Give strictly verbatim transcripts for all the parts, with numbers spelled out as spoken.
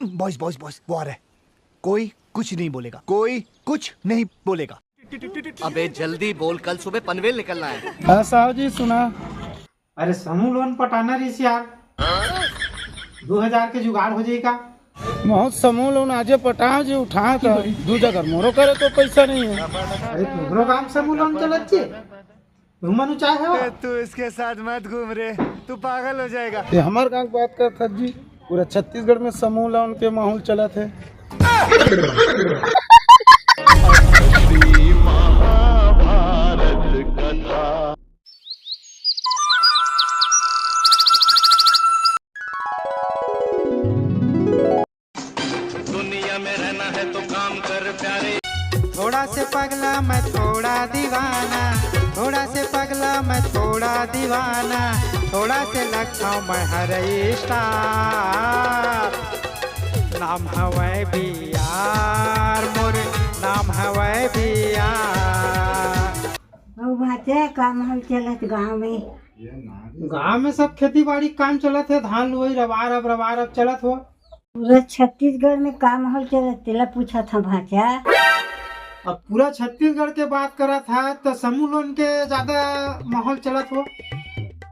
Boys, boys, boys, वो आ रहा है। कोई कुछ नहीं बोलेगा, कोई कुछ नहीं बोलेगा। अबे जल्दी बोल, कल सुबह पनवेल निकलना है। हाँ साहब जी, सुना। अरे समूह लोन पटाना रहिस यार, दू हजार के जुगाड़ हो जाई का? महूँ समूह लोन आजे पटाहूँ जी, उठाहूँ त दू जगह मोरो करा तो पैसा नहीं है। अरे तुम्हरो गांव समूह लोन चलत जी, तुमन उचाय हो? तू इसके साथ मत घूम रे, तू पागल हो जाएगा। ये हमार गांव की बात करत हस जी, पूरा छत्तीसगढ़ में समूह लोन के माहौल चलत है। दुनिया में रहना है तो काम कर प्यारे। थोड़ा से पगला मैं थोड़ा दीवाना, थोड़ा से पगला मैं थोड़ा दीवाना, थोड़ा से लगता हूँ मैं हर स्टार। नाम हवै बियार मोर, नाम हवै बियार। अउ भांचा, का माहौल चलत गांव में? गांव में सब खेती बाड़ी काम चलत है, धान लुवई रबार अब रबार अब चलत हो। पूरा छत्तीसगढ़ में का माहौल चलत, तेला पूछत हंव भांचा। अब पूरा छत्तीसगढ़ के बात करत हा त समूह लोन के ज्यादा माहौल चलत हो।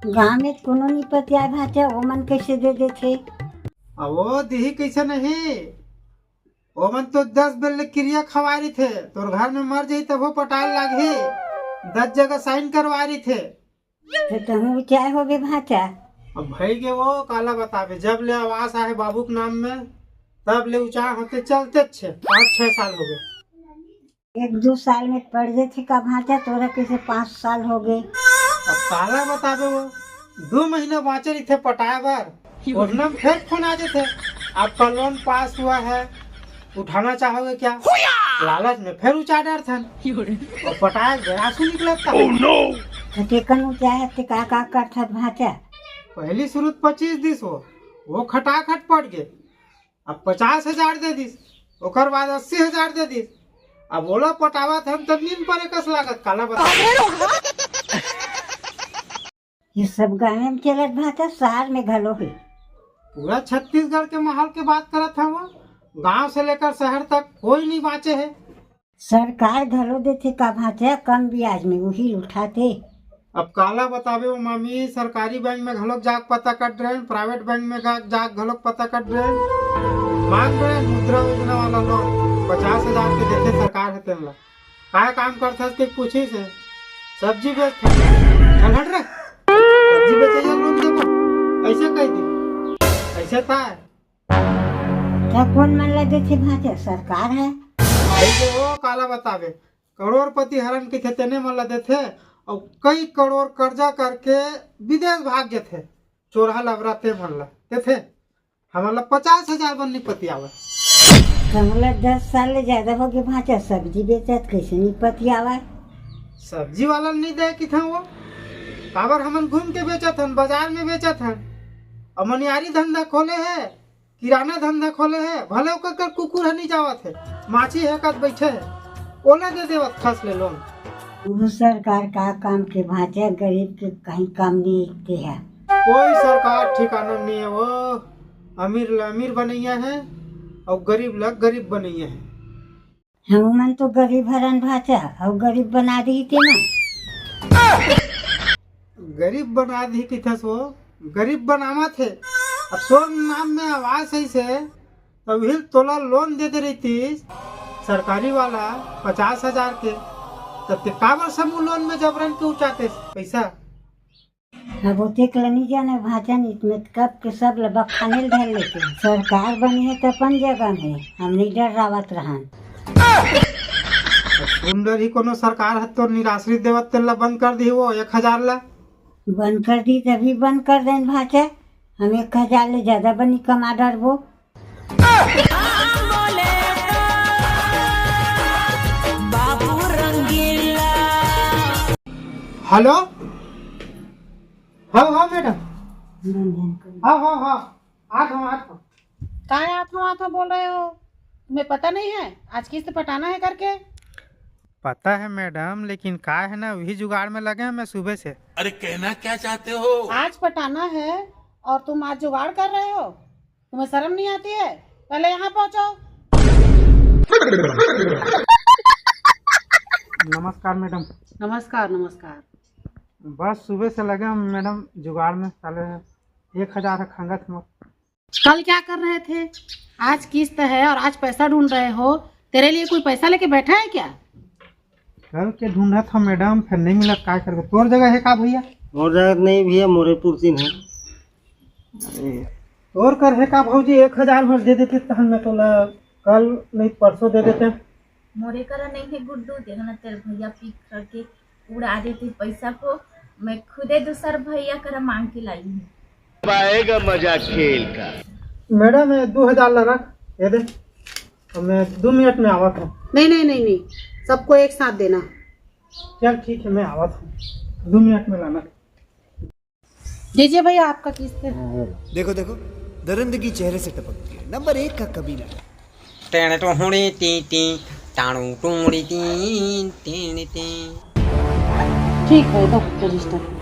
गांव में कोनो नी पतियाय भांचा, ओमन कैसे दे देथे? अब वो दिही कैसे नहीं, ओमन तो दस बेर ले किरिया खवाय रहिथे, तोर घर में मर जाही तभो पटाय लागही, दस जगह साइन करवाय रहिथे। त तहूँ उचाय होबे भांचा। अब भई गे वो काला बताबे, जब ले आवास आहे बाबू के नाम में, तब ले उचाय होते चलतेच हे, पाँच छह साल होगे। एक दू साल में पट जाथे का भांचा, तोरा कैसे पाँच साल होगे। अब काला बताबे वो, दू महीना बांचे रहिथे पटाय बर, ओतना में फेर फोन आ जाथे, आपका लोन पास हुआ है, उठाना चाहोगे क्या? लालच में फेर उचाय डरथन। अउ पटाय बर आंसू निकलत हे। त तेकन उचाय हे ते का का करथस भांचा? पहली शुरुत पच्चीस दिस वो, वो खटाखट पट गे। अब पचास हजार दे दिस, ओकर बाद अस्सी हजार दे दिस। अब ओला पटावत हन त नींद परे कस लागत, काला बता। ये सब गाँव में चलत भांचा, शहर में घलो हे। पूरा छत्तीसगढ़ के माहौल के बात करत हवं, गांव से लेकर शहर तक कोई नहीं बांचे हे। सरकार घलो देथे का भांचा, कम ब्याज में उही उठाथे। अब काला बताबे वो मामी, सरकारी बैंक में घलोक जाके पता कर डरेन, प्राइवेट बैंक में गा-, जाके घलोक पता कर डरेन। मांग डरेन मुद्रा योजना वाला लोन, पचास हजार के देथे सरकार हे तेन ला। काय काम करथस के पूछिस हे, सब्जी बेचथस। चल हट रे, सब्जी बेचइया लोन देबो, अइसे कहि दे, अइसे ताय। त कोन मन ला देथे भांचा, सरकार हे। अइसे वो काला बताबे, करोड़पति हरन कहिथे तेने मन ला देथे, अउ कई करोड़ कर्जा करके विदेश भाग जथे, चोरहा लबरा ते मन ला देथे। हमन ला पचास हजार बर नी पतियावय। त हमला दस साल ले ज्यादा होगे भांचा, सब्जी बेचत, कइसे नी पतियावय? सब्जी वाला ल नी दे किथन वो, काबर हमन घूम के बेचत हन, बाजार में बेचत हन। अउ मनियारी धंधा खोले हे, किराना धंधा खोले हे, भले ओकर कर कुकुर ह नी जावत हे, माछी हे कत बइठे हे, ओला दे देवत खस ले लोन। वो सरकार का काम के भांचा, गरीब के कहीं काम नी दिखथे हे। कोई सरकार ठिकाना नी हे वो, अमीर ल अमीर बनइया हे अउ गरीब ल गरीब बनइया हे। हमन तो गरीब हरन भांचा, अउ गरीब बना दिही तेना। गरीब बना दिही किथस वो, गरीब बनावत हे। अब तोर नाम में आवास हे से, तब हिल तोला लोन दे दे रहितिस सरकारी वाला पचास हजार के, तब ते काबर समूह लोन में जबरन के उचातेस पइसा? अब ओतेक ल नी जाने भांचा, नी त मैं कब के सब ल बखाने ल धर लेते। सरकार बनी हे त अपन जगह में, हम नी डर्रावत रहन। सुन डरही कोनो सरकार ह तोर निराश्रित देवत तेन ल बंद कर दिही वो एक हजार ल। बंद कर दिही तभी बंद कर देन भांचा, हम एक हजार ले ज्यादा बनी कमा डरबो। हेलो, हाँ हाँ मैडम, हाँ हाँ हाँ, आत हंव, आत हंव। काय आत हंव, आत हंव बोल रहे हो? तुम्हें पता नहीं है आज किस्त पटाना है करके? पता है मैडम, लेकिन काय है ना, वही जुगाड़ में लगे हैं मैं सुबह से। अरे कहना क्या चाहते हो? आज पटाना है और तुम आज जुगाड़ कर रहे हो? तुम्हें शर्म नहीं आती है? पहले यहाँ पहुँचो। नमस्कार मैडम। नमस्कार, नमस्कार। बस सुबह से लगे हम मैडम जुगाड़ में, साले एक हजार है खंगत में। कल क्या कर रहे थे? आज किस्त है और आज पैसा ढूंढ रहे हो। तेरे लिए कोई पैसा लेके बैठा है क्या? कल के ढूंढा था मैडम, फिर नहीं मिला, काय करबे? तोर जगह है का भैया? और जगह नहीं भैया, मोरे पुरसिन है। तोर कर है का भौजी, एक हजार भर दे देते तहन मैं तोला कल नहीं परसों दे देते। मोरे करा नहीं है गुड्डू, देखना तेरे भैया पिक करके उड़ा देते पैसा को। मैं खुदे दूसर भैया करा मांग के लाई हूँ। पाएगा मजा खेल का। मैडम, ये दो हजार ला रख, ये दे। अब मैं दो मिनट में आवत हूँ। नहीं, नहीं, नहीं, नहीं, सबको एक साथ देना। चल ठीक है, मैं आवत हूँ, दो मिनट में लाना। लीजिए भैया, आपका किस्त। देखो देखो, दरिंदगी चेहरे से टपकती है। नंबर एक का कमीना। टेण टूणी टी टी, टाणू टूणी टी, टीण टी। ठीक है, दो रजिस्टर।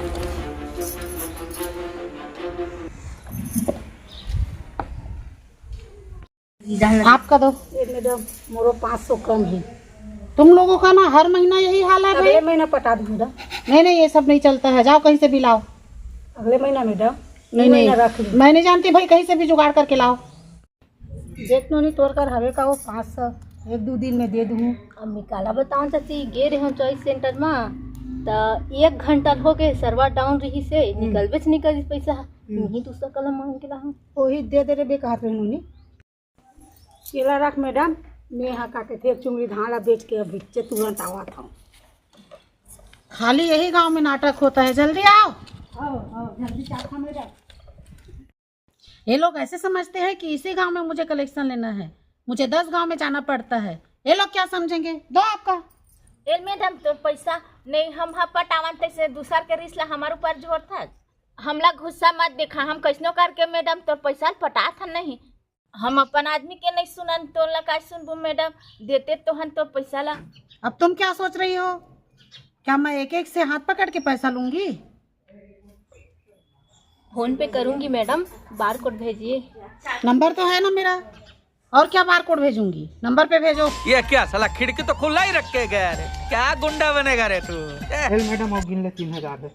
आपका दो। ए मैडम, मोरो पाँच सौ कम है। तुम लोगों का ना हर महीना यही हाल है अगले भाई। महीना पटा दूँ मैडम। नहीं, नहीं, ये सब नहीं चलता है, जाओ कहीं से भी लाओ। अगले महीना मैडम, नहीं, ई महीना नहीं, रख ली। मैं नहीं जानती भाई, कहीं से भी जुगाड़ करके लाओ। देख नोनी, तोर कर हवे का वो पाँच सौ, एक दो दिन में दे दूँ। अब निकाला बताओ चाची, गे रहे चॉइस सेंटर में, त एक घंटा हो गए, सर्वर डाउन रही से निकलबेच निकल पैसा। नहीं दूसरा कलम मांग के ला। वही दे दे रे बे, कहत रहे नोनी। केला रख मैडम, मैं हा का कहते चुंगड़ी धान ला बेच के अभी चे तुरंत आवत हूँ। खाली यही गांव में नाटक होता है, जल्दी आओ। आओ, आओ, जल्दी चाखा मैडम। ये लोग ऐसे समझते हैं कि इसी गांव में मुझे कलेक्शन लेना है, मुझे दस गांव में जाना पड़ता है। ये लोग क्या समझेंगे? दो आपका। ए मैडम, तोर पैसा नहीं हम हा पटावन, तैसे दूसर के रिश्ता हमारे ऊपर जोड़ता। हमला गुस्सा मत दिखा, हम कैसनो करके मैडम तोर पैसा ल पटात हन नहीं। हम अपन आदमी के नहीं सुनन, तोर ला काय सुनबो मैडम, देते तो हन तोर पैसा ला। अब तुम क्या सोच रही हो? क्या मैं एक एक से हाथ पकड़ के पैसा लूंगी? फोन पे करूंगी मैडम, बार कोड भेजिए। नंबर तो है ना मेरा, और क्या बार कोड भेजूंगी? नंबर पे भेजो। ये क्या साला खिड़की तो खुला ही रख के गया रे, क्या गुंडा बनेगा रे तू? ए! चल मैडम, और गिन ले, तीन हजार है।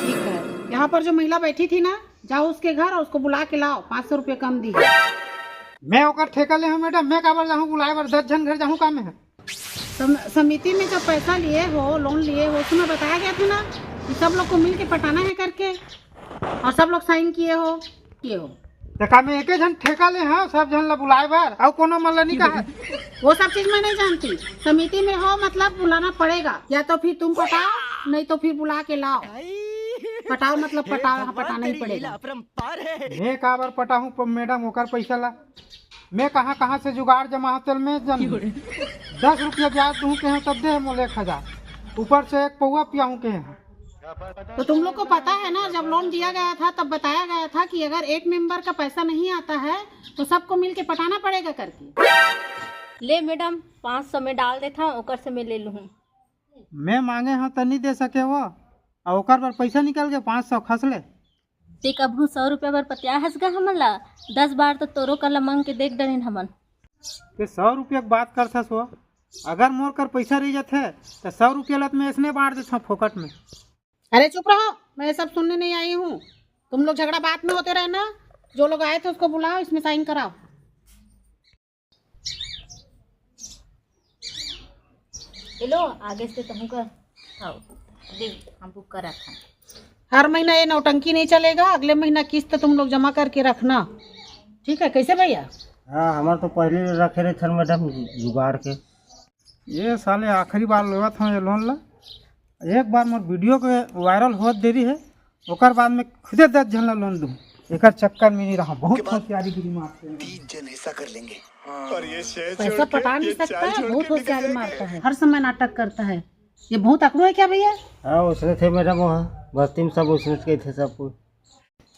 ठीक है, यहाँ पर जो महिला बैठी थी ना, जाओ उसके घर और उसको बुला के लाओ, पाँच सौ रुपये कम दी। मैं ओकर ठेका ले हूँ मैडम, मैं काबर जाहूँ बुलाए बर, दस झन घर जाहूँ का मैं? सम, समिति में जब पैसा लिए हो, लोन लिए हो, उसमें बताया गया था ना कि सब लोग को मिल के पटाना है करके, और सब लोग साइन किए हो, किए हो। तो का मैं एके झन ठेका ले हूँ सब झन ला बुलाए बर, और कोनो मन ला नहीं कहा? वो सब चीज मैं नहीं जानती। समिति में हो मतलब बुलाना पड़ेगा, या तो फिर तुम पटाओ, नहीं तो फिर बुला के लाओ। पटाओ मतलब पटाओ, यहाँ पटाना ही पड़ेगा। मैं काबर पटाहूँ प-, मैडम ओकर पैसा ला? मैं कहाँ कहाँ से जुगाड़ जमा होते मैं जन दस रुपया ब्याज दूँ के हैं तब दे मोले एक हजार, ऊपर से एक पौवा पियाहूँ के हैं। तो तुम लोग को पता है ना, जब लोन दिया गया था तब बताया गया था कि अगर एक मेंबर का पैसा नहीं आता है तो सबको मिल के पटाना पड़ेगा करके। ले मैडम, पाँच सौ में डाल देता हूँ, ओकर से मैं ले लूँ। मैं मांगे हूँ त नहीं दे सके वो, और ओकर पर पैसा निकल के पाँच सौ खस ले। ते कभू सौ रुपया बर पतिया हस गा हमन ला, दस बार तो तोरो कला मांग के देख डरेन हमन। ते सौ रुपया के बात करथस वो, अगर मोर कर पैसा रह जाथे तो सौ रुपया ला त मैं इसने बांट देता हूँ फोकट में। अरे चुप रहो, मैं ये सब सुनने नहीं आई हूँ। तुम लोग झगड़ा बाद में होते रहना, जो लोग आए थे उसको बुलाओ, इसमें साइन कराओ। हेलो, आगे से तहूँ का हाँ, दे, हम बुक करा था। हर महीना ये नौटंकी नहीं चलेगा, अगले महीना किस्त तुम लोग जमा करके रखना, ठीक है? कैसे भैया? हाँ, हमार तो पहले रखे रहे थे मैडम जुगाड़ के। ये साले आखिरी बार लेवत हूँ ये लोन ला। एक बार मोर वीडियो के वायरल होत देरी है, ओकर बाद में खुदे दस झन ला लोन दूँ। एकर चक्कर में नहीं रहा, बहुत होशियारी गिरी मारते हैं। पैसा पटा नहीं सकता है, बहुत होशियारी मारता है, हर समय नाटक करता है। ये भूत अकड़ू है क्या भैया? हाँ, उसने थे मैडम, वहाँ बस्ती में सब उसने के थे सब कुछ।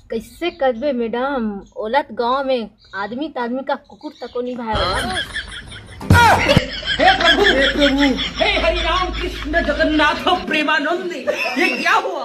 कैसे करबे मैडम, ओलत गांव में आदमी त आदमी का कुकुर तको नहीं भाई। हे प्रभु, हे प्रभु, हे हरि राम कृष्ण जगन्नाथ प्रेमानंद, ये क्या हुआ?